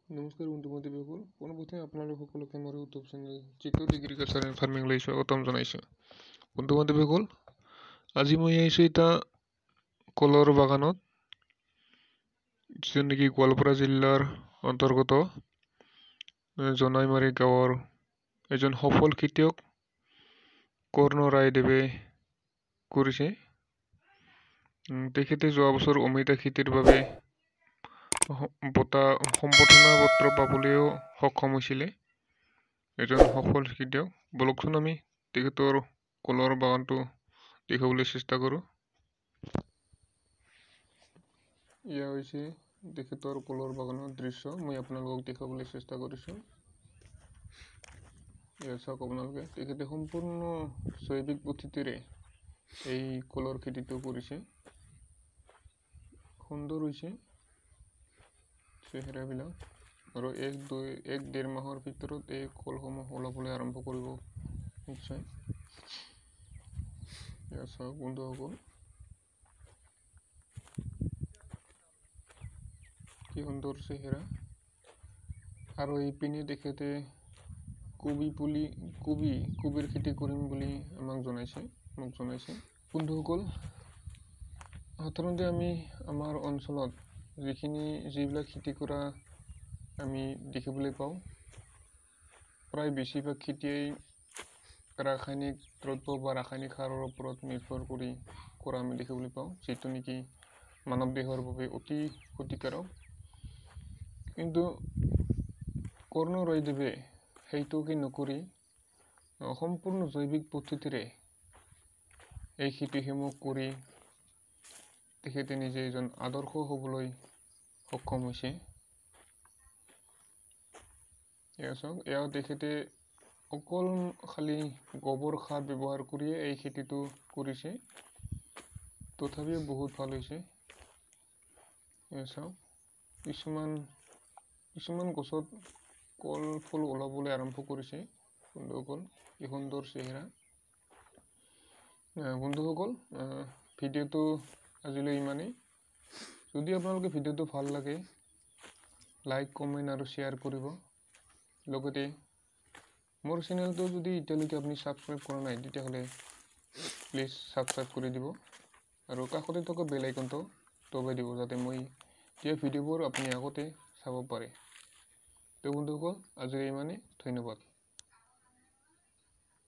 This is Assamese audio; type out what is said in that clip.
নমস্কাৰ বন্ধু বান্ধৱীসকল, পোনপ্ৰথমে আপোনালোক সকলোকে মোৰ YouTube channel Jitu agriculture and ফাৰ্মিংলৈ স্বাগতম জনাইছোঁ। বন্ধু বান্ধৱীসকল, আজি মই আহিছোঁ এটা কলৰ বাগানত, যিটো নেকি গোৱালপাৰা জিলাৰ অন্তৰ্গত জনাইমাৰী গাঁৱৰ এজন সফল খেতিয়ক কৰ্ণ ৰায়দেৱে কৰিছে। তেখেতে যোৱা বছৰ অমিতা খেতিৰ বাবে বঁটা সম্বৰ্ধনা পত্ৰ পাবলৈও সক্ষম হৈছিলে। এজন সফল খেতিয়ক। বলকচোন আমি তেখেতৰ কলৰ বাগানটো দেখাবলৈ চেষ্টা কৰোঁ। এয়া হৈছে তেখেতৰ কলৰ বাগানৰ দৃশ্য, মই আপোনালোকক দেখাবলৈ চেষ্টা কৰিছোঁ। এয়া চাওক আপোনালোকে, তেখেতে সম্পূৰ্ণ জৈৱিক পদ্ধতিৰে এই কলৰ খেতিটো কৰিছে। সুন্দৰ হৈছে চেহেৰাবিলাক, আৰু এক দুই এক ডেৰ মাহৰ ভিতৰত এই কলসমূহ ওলাবলৈ আৰম্ভ কৰিব নিশ্চয়। এয়া চাওক বন্ধুসকল, কি সুন্দৰ চেহেৰা। আৰু এইপিনে তেখেতে কবি পুলি কবিৰ খেতি কৰিম বুলি আমাক জনাইছে, মোক জনাইছে। বন্ধুসকল, সাধাৰণতে আমি আমাৰ অঞ্চলত যিবিলাক খেতি কৰা আমি দেখিবলৈ পাওঁ, প্ৰায় বেছিভাগ খেতিয়েই ৰাসায়নিক দ্ৰব্য বা ৰাসায়নিক সাৰৰ ওপৰত নিৰ্ভৰ কৰি কৰা আমি দেখিবলৈ পাওঁ, যিটো নেকি মানৱ দেহৰ বাবে অতি ক্ষতিকাৰক। কিন্তু কৰ্ণ ৰয়দেৱে সেইটোকে নকৰি সম্পূৰ্ণ জৈৱিক পদ্ধতিৰে এই খেতিসমূহ কৰি তেখেতে নিজে এজন আদৰ্শ হ'বলৈ সক্ষম হৈছে। এয়া চাওক, এয়া তেখেতে অকল খালি গোবৰ সাৰ ব্যৱহাৰ কৰিয়ে এই খেতিটো কৰিছে, তথাপিও বহুত ভাল হৈছে। এয়া চাওক, কিছুমান গছত কল ফুল ওলাবলৈ আৰম্ভ কৰিছে। বন্ধুসকল, কি সুন্দৰ চেহেৰা। বন্ধুসকল, ভিডিঅ'টো আজিলৈ ইমানেই। যদি আপোনালোকে ভিডিঅ'টো ভাল লাগে, লাইক, কমেণ্ট আৰু শ্বেয়াৰ কৰিব। লগতে মোৰ চেনেলটো যদি এতিয়ালৈকে আপুনি ছাবস্ক্ৰাইব কৰা নাই, তেতিয়াহ'লে প্লিজ ছাবস্ক্ৰাইব কৰি দিব আৰু কাষতে থকা বেল আইকনটো দবাই দিব, যাতে মই দিয়া ভিডিঅ'বোৰ আপুনি আগতে চাব পাৰে। তো বন্ধুসকল, আজিলৈ ইমানেই, ধন্যবাদ।